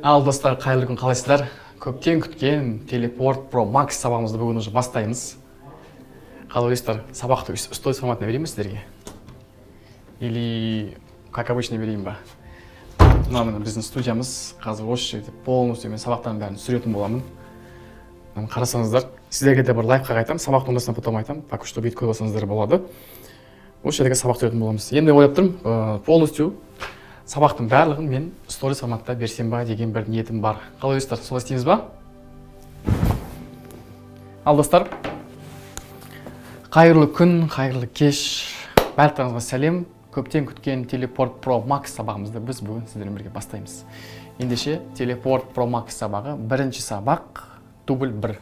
Ал, достар, қайырлы күн! Қалайсыздар? Көптен күткен Телепорт Про Макс сабағымызды бүгін уже бастаймыз. Қалай ойлайсыздар, сабақты сторис форматында берейін ба сіздерге или как обычно берейін ба? Мына, міне, біздің студиямыз. Қазір осы жерде полностью мен сабақтардың бәрін түсіретін боламын. Мынаны қарасаңыздар, сіздерге де бір лайфхак айтамын, сабақтың ортасында потом айтамын, пока что бүйтіп көріп алсаңыздар болады. Осы жерде сабақ түсіретін боламыз. Енді ойлап тұрмын, полностью сабақтың барлығын мен сторис форматта берсем ба деген бір ниетім бар. Қалай ойлайсыздар, солай істейміз ба? Ал, достар, қайырлы күн, қайырлы кеш, барлықтарыңызға сәлем! Көптен күткен Телепорт Про Макс сабағымызды біз бүгін сіздермен бірге бастаймыз. Ендеше, Телепорт Про Макс сабағы, бірінші сабақ, дубль 1.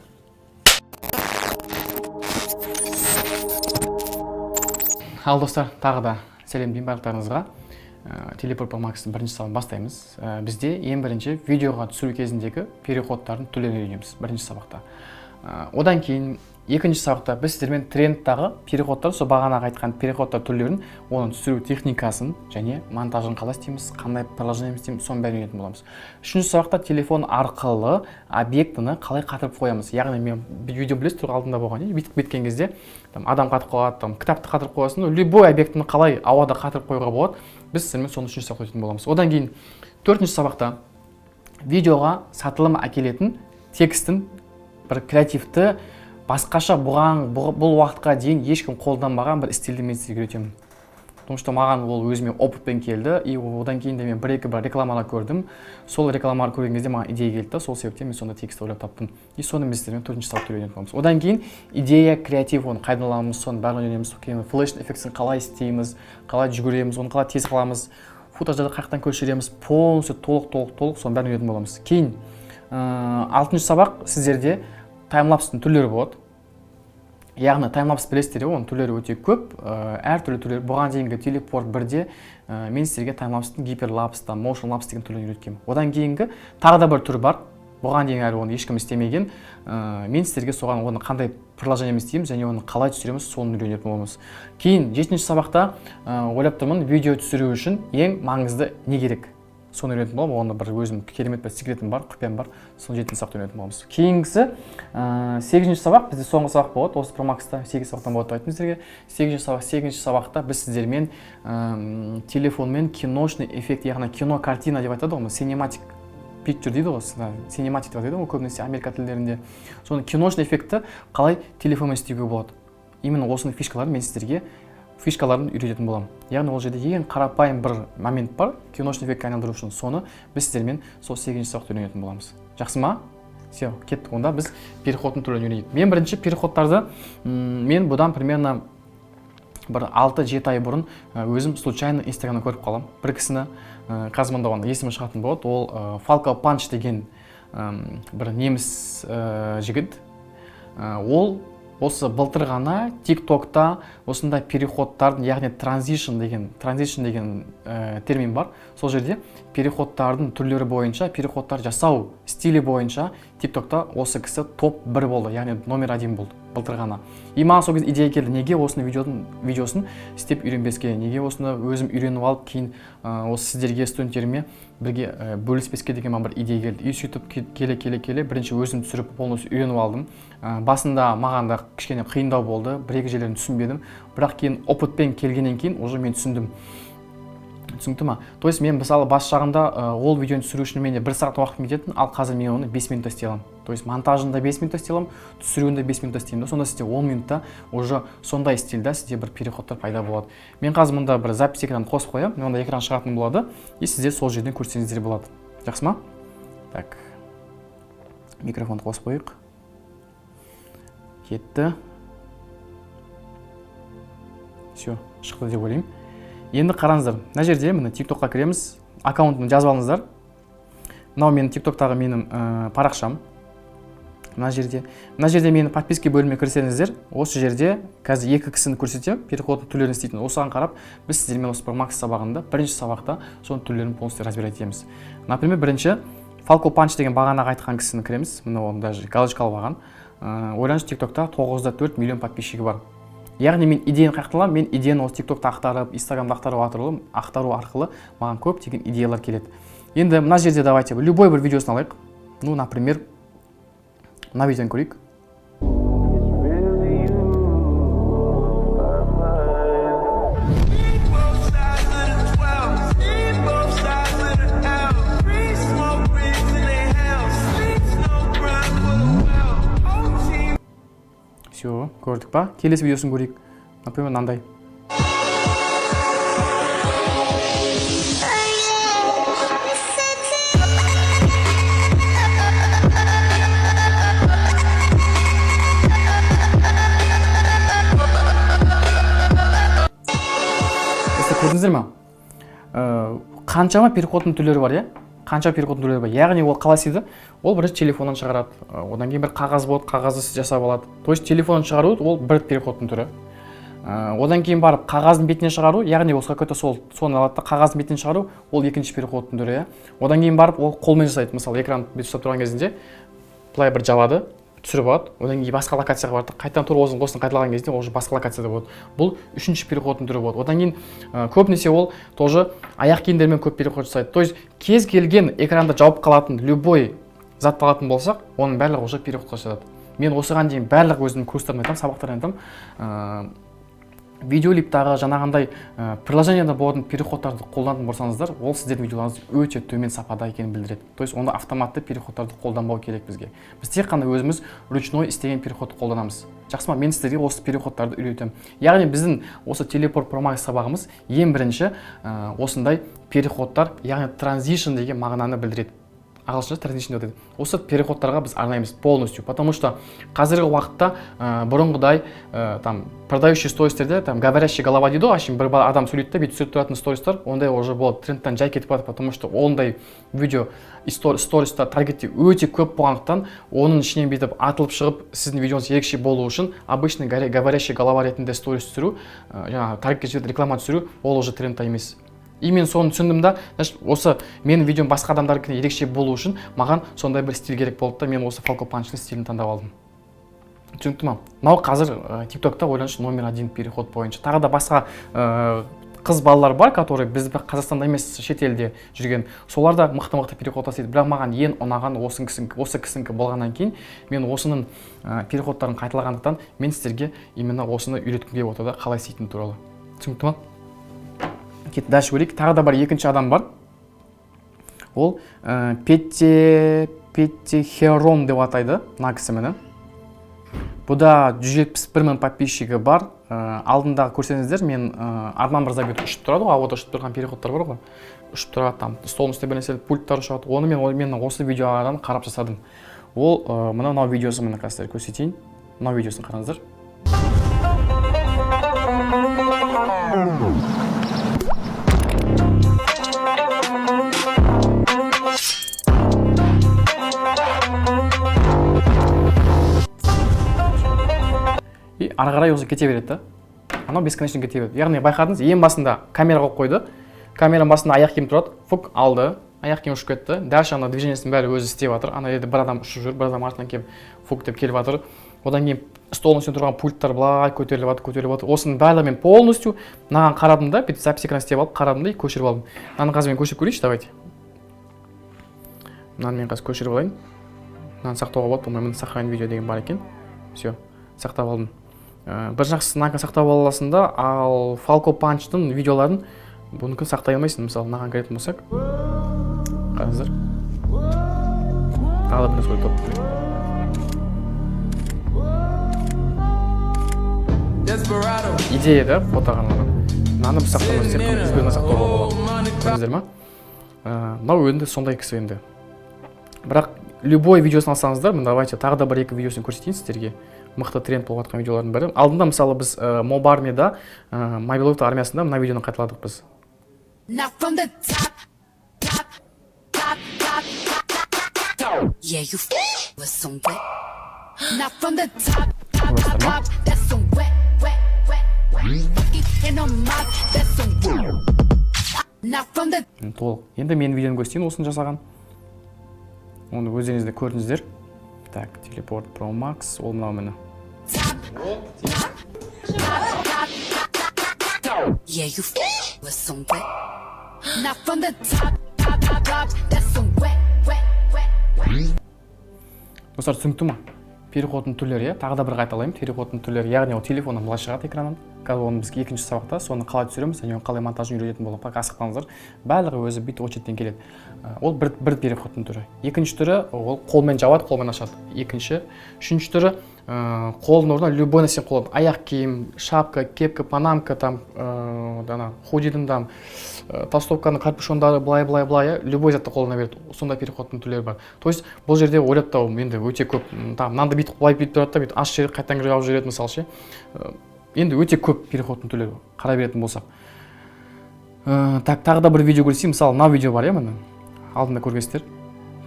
Ал, достар, тағы да сәлем деймін барлықтарыңызға. Телепорт Про Макстың бірінші сабағын бастаймыз. Бізде ең бірінші видеоға түсіру кезіндегі переходтардың түрлерін үйренеміз бірінші сабақта. Одан кейін екінші сабақта біз сіздермен трендтағы переходтар, сол бағанағы айтқан переходтар түрлерін, оның түсіру техникасын және монтажын қалай істейміз, қандай приложение істейміз, соның бәрін үйренетін боламыз. Үшінші сабақта телефон арқылы объектіні қалай қатырып қоямыз, яғни мен видео, білесіздер ғой, алдында болған, иә, бүйтіп кеткен кезде там адам қатып қалады, там кітапты қатырып қоясың, ну, любой объектіні қалай ауада қатырып қоюға болады, біз сіздермен соны үшінші сабақта өтетін боламыз. Одан кейін төртінші сабақта видеоға сатылым әкелетін текстің бір креативті, басқаша, бұған бұл уақытқа дейін ешкім қолданбаған бір стильді мен сізге үйретемін, потому что маған ол өзіме опытпен келді. И одан кейін де мен бір екі бір рекламалар көрдім, сол рекламалар көрген кезде маған идея келді да, сол себептен мен сондай текст ойлап таптым. И соны мен сіздермен төртінші сабақта үйренетін боламыз. Одан кейін идея, креатив, оны қайдан аламыз, соның барлығын үйренеміз. Кейін флеш эффектісін қалай істейміз, қалай жүгіреміз, оны қалай тез қыламыз, футаждарды қай жақтан көшіреміз, полностью, толық, толық, толық соның бәрін үйренетін боламыз. Кейін алтыншы сабақ, сіздерде таймлапстың түрлері болады. Яғни таймлапс білесіздер, иә, оның түрлері өте көп, әртүрлі түрлері. Бұған дейінгі Телепорт 1-де мен сіздерге таймлапстың гиперлапс, там моушн лапс деген түрлерін үйреткенмін. Одан кейінгі тағы да бір түр бар, бұған дейін әлі оны ешкім істемеген. Мен сіздерге соған, оны қандай приложениемен істейміз және оны қалай түсіреміз, соны үйренетін боламыз. Кейін жетінші сабақта ойлап тұрмын, видео түсіру үшін ең маңызды не керек, соны үйренетін боламын. Оны бір өзім керемет бір секретім бар, құпиям бар, соны жетінші сабақта үйренетін боламыз. Кейінгісі сегізінші сабақ, бізде соңғы сабақ болады осы Про Макста, сегіз сабақтан болады деп айттым сіздерге. Сегізінші сабақ. Сегізінші сабақта біз сіздермен телефонмен киношный эффект, яғни кино картина деп айтады ғой, cinematic picture дейді ғой, cinematic деп атайды ғой көбінесе америка тілдерінде, соны киношный эффектті қалай телефонмен істеуге болады, именно осының фишкаларын мен сіздерге, фишкаларын үйрететін боламын. Яғни ол жерде ең қарапайым бір момент бар киношный эффектке айналдыру үшін, соны біз сіздермен сол сегізінші сабақта үйренетін боламыз. Жақсы ма? Все, кеттік онда, біз переходтың түрлерін үйренейік. Мен бірінші переходтарды мен бұдан примерно бір 6-7 ай бұрын өзім случайно Инстаграмнан көріп қаламын бір кісіні. Қазір мында оның есімі шығатын болады. Ол Фалко Панч деген бір неміс жігіт. Ол осы былтыр ғана Тик Токта осындай переходтардың, яғни transition деген термин бар, сол жерде переходтардың түрлері бойынша, переходтар жасау стилі бойынша Тик Токта осы кісі топ 1 болды, яғни номер один болды былтыр ғана. И маған сол кезде идея келді: неге осыны видеоның видеосын істеп үйренбеске, неге осыны өзім үйреніп алып, кейін осы сіздерге, студенттеріме бірге бөліспеске деген маған бір идея келді. И сөйтіп келе келе келе бірінші өзім түсіріп, полностью үйреніп алдым. Басында маған да кішкене қиындау болды, бір екі жерлерін түсінбедім, бірақ кейін опытпен келгеннен кейін уже мен түсіндім. Түсінікті ма? То есть мен, мысалы, бас жағында ол видеоны түсіру үшін менде бір сағат уақытым кететін, ал қазір мен оны 5 минутта істей аламын. То есть монтажын да 5 минутта істей аламын, түсіруін де 5 минутта істеймін да. Сонда сізде 10 минутта уже сондай стильда сізде бір переходтар пайда болады. Мен қазір мұнда бір запись экранын қосып қоямын, онда экран шығатын болады, и сіздер сол жерден көрсеңіздер болады. Жақсы ма? Так, микрофонды қосып қояйық. Кетті, все, шықты деп ойлаймын. Енді қараңыздар, мына жерде, міне, Тик Токқа кіреміз, аккаунтымды жазып алыңыздар. Мынау менің Тик Токтағы менің парақшам. Мына жерде менің подписка бөліміне кірсеңіздер, осы жерде қазір екі кісіні көрсетемін, переходтың түрлерін істейтін. Осыған қарап біз сіздермен осы Макс сабағында, бірінші сабақта соның түрлерін полностью разбирать етеміз. Например, бірінші Фалко Панч деген бағанағы айтқан кісіні кіреміз. Міне, оны даже галочка алып алған. Ойлаңызшы, Тик Токта 9,4 миллион подписчигі бар. Яғни мен идеяны қай жақтан аламын? Мен идеяны осы Тик Токта ақтарып, Инстаграмда ақтару арқылы маған көптеген идеялар келеді. Енді мына жерде давайте любой бір видеосын алайық. Ну, например, мына видеоны көрейік. Все, көрдік па? Келесі видеосын көрейік. Например, мынандай. Көрдіңіздер ма? Қаншама переходтың түрлері бар, иә? Қанша переходтың түрлері бар. Яғни ол қалай істейді? Ол бірінші телефоннан шығарады, одан кейін бір қағаз болады, қағазды жасап алады. То есть телефоннан шығару ол бір переходтың түрі. Одан кейін барып қағаздың бетіне шығару, яғни ол какой-то соны алады да қағаздың бетіне шығару, ол екінші переходтың түрі, иә. Одан кейін барып ол қолмен жасайды. Мысалы, экран бүйтіп ұстап тұрған кезінде былай бір жабады, түсіріп алады, одан кейін басқа локацияға барады, қайтадан тура осыны қайталаған кезде ол уже басқа локацияда болады. Бұл үшінші переходтың түрі болады. Одан кейін көбінесе ол тоже аяқ киімдермен көп переход жасайды. То есть кез келген экранды жауып қалатын любой затты алатын болсақ, оның барлығы уже переходқа жатады. Мен осыған дейін барлық өзімнің курстарымда айтамын, сабақтарымда айтамын, видеолиптағы жаңағындай приложениеда болатын переходтарды қолданатын болсаңыздар, ол сіздердің видеоларыңыз өте төмен сапада екенін білдіреді. То есть онда автоматты переходтарды қолданбау керек бізге. Біз тек қана өзіміз ручной істеген переходты қолданамыз. Жақсы ма? Мен сіздерге осы переходтарды үйретемін. Яғни біздің осы Teleport Pro Max сабағымыз ең бірінші осындай переходтар, яғни transition деген мағынаны білдіреді. Ағылшынша transition деп атайды. Осы переходтарға біз арнаймыз полностью, потому что қазіргі уақытта бұрынғыдай там продающий стористерде там говорящий голова дейді ғой, әшейін бір адам сөйлейді да бүйтіп түсіріп тұратын стористар, ондай уже болады, трендтен жай кетіп барады, потому что ондай видео сториста таргетте өте көп болғандықтан, оның ішінен бүйтіп атылып шығып сіздің видеоңыз ерекше болу үшін обычный говорящий голова ретінде сторис түсіру, жаңағы таргетке жіберіп реклама түсіру, ол уже трендта емес. И мен соны түсіндім да, значит, осы менің видеом басқа адамдардікінен ерекше болу үшін маған сондай бір стиль керек болды да, мен осы Falco Punch-ның стилін таңдап алдым. Түсінікті ма? Мынау қазір TikTokта, ойлаңызшы, номер один переход бойынша. Тағы да басқа қыз балалар бар, которые біз Қазақстанда емес, шетелде жүрген. Солар да мықты-мықты переход жасайды. Бірақ маған ең ұнаған осы кісінікі болғаннан кейін мен осының переходтарын қайталағандықтан мен сіздерге именно осыны үйреткім келіп отыр да, қалай істейтіні туралы. Түсінікті ма? Кет, дальше көрейік. Тағы да бар екінші адам бар. Ол Петте Херон деп атайды мына кісі міне. Бұда 171 мың подписчигі бар. Алдындағы көрсеңіздер, мен Арман мырза бүйтіп ұшып тұрады ғой, ауада ұшып тұрған переходтар бар ғой. Ұшып тұрады, там столдың үстінде бір нәрсе, пульттар ұшады. Оны мен осы видеодан қарап жасадым. Ол мынау видеосы, міне қазір көрсетейін. Мынау видеосын қараңыздар. И ары қарай осы кете береді да. Анау бесконечно кете береді. Яғни байқадыңыз, ең басында камера қойып қойды. Камераның басында аяқ киім тұрады. Фук, алды. Аяқ киім ұшып кетті. Дальше ана движениесінің бәрі өзі істеп жатыр. Ана жерде бір адам ұшып жүр, бір адам артынан келіп фук деп келіп жатыр. Одан кейін столдың үстінде тұрған пульттар былай көтеріліп жатыр, көтеріліп жатыр. Осының барлығын мен полностью мынаған қарадым да, бүйтіп запись экран істеп алып қарадым да и көшіріп алдым. Мынаны қазір мен көшіріп көрейінші, давайте. Мынаны мен қазір көшіріп алайын. Мынаны сақтауға болады, по-моему, сохранить видео деген бар екен. Все, сақтап алдым. Бір жақсысы, мынаны сақтап ала аласың да, ал Falco Punch-тың видеоларын бұныкін сақтай алмайсың. Мысалы, мынаған кіретін болсақ, қараңыздар. Тағы да бір нәрсе топ. Идея да, фотоға арналған. Мынаны біз сақтамаймыз, тек қана избранный сақтауға болады. Көрдіңіздер ма? Мынау енді сондай кісі енді. Бірақ любой видеосын алсаңыздар, міне давайте тағы да бір екі видеосын көрсетейін сіздерге. Мықты тренд болып жатқан видеолардың бірі. Алдында, мысалы, біз Mob Army-да, Мобиловтың армиясында мына видеоны қайталадық біз. Now from the top, top, top, top, top, top. Yeah, you with some wet. Now from the top, top, top, top, that's some wet, wet, wet, wet. Fuck in a mop, that's some wet. Now from the Толық. Енді менің видеоны көрсетейін, осыны жасаған. Оны өздеріңіз де көрдіңіздер. Так, Teleport Pro Max, ол мынау міне. Yeah, you with some wet. Now from the top, top, top, top. That's some wet, wet, wet, wet. Достар, түсінікті ма? Переходтың түрлері, иә? Тағы да бір қайталаймын, переходтың түрлері, яғни ол телефоннан былай шығады экраннан. Қазір оны біз екінші сабақта соны қалай түсіреміз және оны қалай монтажын үйренетін боламын. Пока асықпаңыздар, барлығы өзі бүйтіп очередьтен келеді. Ол бір переходтың түрі. Екінші түрі ол қолмен жабады, қолмен ашады. Екінші, үшінші түрі, қолдың орнына любой нәрсені қолданады. Аяқ киім, шапка, кепка, панамка, там, ана, худидің там, толстовканың капюшондары, былай, былай, былай, иә, любой затты қолдана береді. Сондай переходтың түрлері бар. То есть бұл жерде ойлап табу енді өте көп. Там мынаны бүйтіп былай бүйтіп тұрады да, бүйтіп ашып жібереді, қайтадан жауып жібереді, мысалы ше. Енді өте көп переходтың түрлері бар, қарай беретін болсақ. Так, тағы да бір видео көрсетейін. Мысалы, мына видео бар, иә, міне. Алдында көргенсіздер.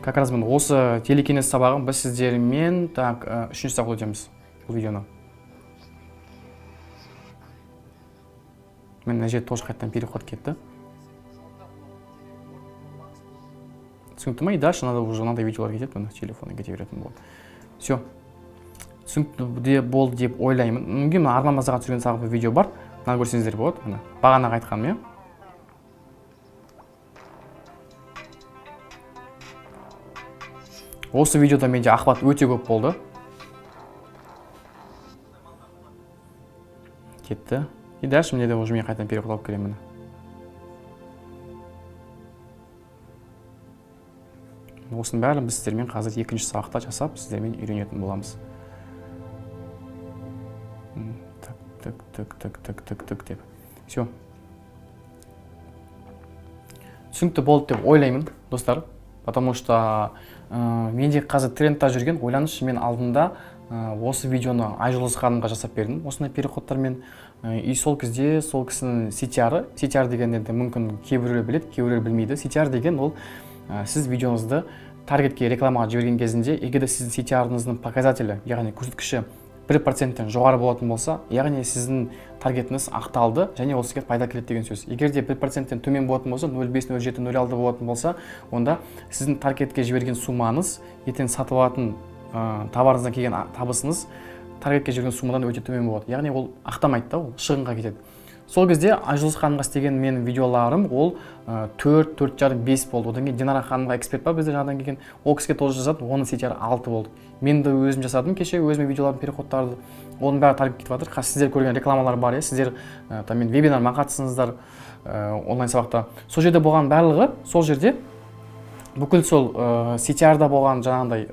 Как раз міне осы телекинез сабағын біз сіздермен, так, үшінші сабақта өтеміз бұл видеоны. Міне мына жерде тоже қайтадан переход кетті. Түсінікті ма? И дальше надо уже мынандай видеолар кетеді, міне телефоннан кете беретін болады. Все. Түсінікті де болды деп ойлаймын. Мүмкін мына Арман мырзаға түсірген тағы бір видео бар. Мынаны көрсеңіздер болады. Міне бағанағы айтқаным, иә. Осы видеода менде охват өте көп болды. Кетті. И дальше міне де уже мен қайтадан переход алып келемін. Осының бәрін біз сіздермен қазір екінші сабақта жасап, сіздермен үйренетін боламыз. Так, так, так, так, так, так, так деп. Все. Түсінікті болды деп ойлаймын, достар. Потому что менде қазір трендта жүрген, ойлаңызшы, мен алдында осы видеоны Айжұлдыз ханымға жасап бердім, осындай переходтармен. И сол кезде сол кісінің си ти ар-ы, си ти ар деген енді мүмкін кейбіреулер біледі, кейбіреулер білмейді. Си ти ар деген ол сіз видеоңызды таргетке, рекламаға жіберген кезінде, егер де сіздің си ти ар-ыңыздың показателі, яғни көрсеткіші бір проценттен жоғары болатын болса, яғни сіздің таргетіңіз ақталды және ол сізге пайда келеді деген сөз. Егер де бір проценттен төмен болатын болса, нөл бес, нөл жеті, нөл алты болатын болса, онда сіздің таргетке жіберген суммаңыз, ертең сатып алатын товарыңыздан келген табысыңыз таргетке жіберген суммадан өте төмен болады. Яғни ол ақтамайды да, ол шығынға кетеді. Сол кезде Айжұлдыз ханымға істеген менің видеоларым ол төрт, төрт жарым, бес болды. Одан кейін Динара ханымға эксперт бар бізде жаңадан келген, ол кісіге тоже жасадым, оның си ти ар алты болды. Мен де өзім жасадым кеше өзіме видеолардың переходтарды, оның бәрі таргет кетіп жатыр. Қазір сіздер көрген рекламалар бар, иә, сіздер там мен вебинарыма қатысыңыздар, онлайн сабақта. Сол жерде болған барлығы, сол жерде бүкіл сол си ти ар-да болған жаңағындай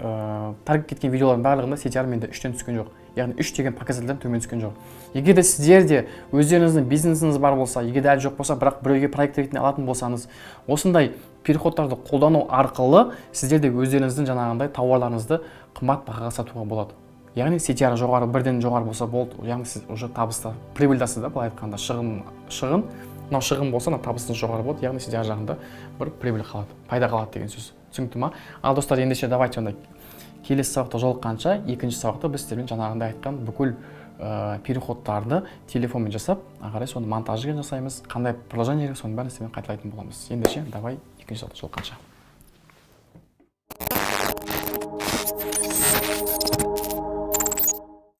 таргет кеткен видеолардың барлығында си ти ар менде үштен түскен жоқ. Яғни үш деген показательден төмен түскен жоқ. Егер де сіздер де өздеріңіздің бизнесіңіз бар болса, егер де әлі жоқ болса, бірақ біреуге проект ретінде алатын болсаңыз, осындай переходтарды қолдану арқылы сіздер де өздеріңіздің жаңағындай тауарларыңызды қымбат бағаға сатуға болады. Яғни си ти ар жоғары, бірден жоғары болса болды, яғни сіз уже табыста, прибыльдасыз да, былай айтқанда, шығын, мынау шығын болса, мына табысыңыз жоғары болады, яғни сізде ар жағында бір прибыль қалады, пайда қалады деген сөз. Түсінікті ма? Ал достар, ендеше давайте онда келесі сабақта жолыққанша, екінші сабақта біз сіздермен жаңағындай айтқан бүкіл переходтарды телефонмен жасап, ары қарай соны монтажын жасаймыз, қандай приложение керек, соның бәрін сіздермен қайталайтын боламыз. Ендеше, давай екінші сабақта жолыққанша.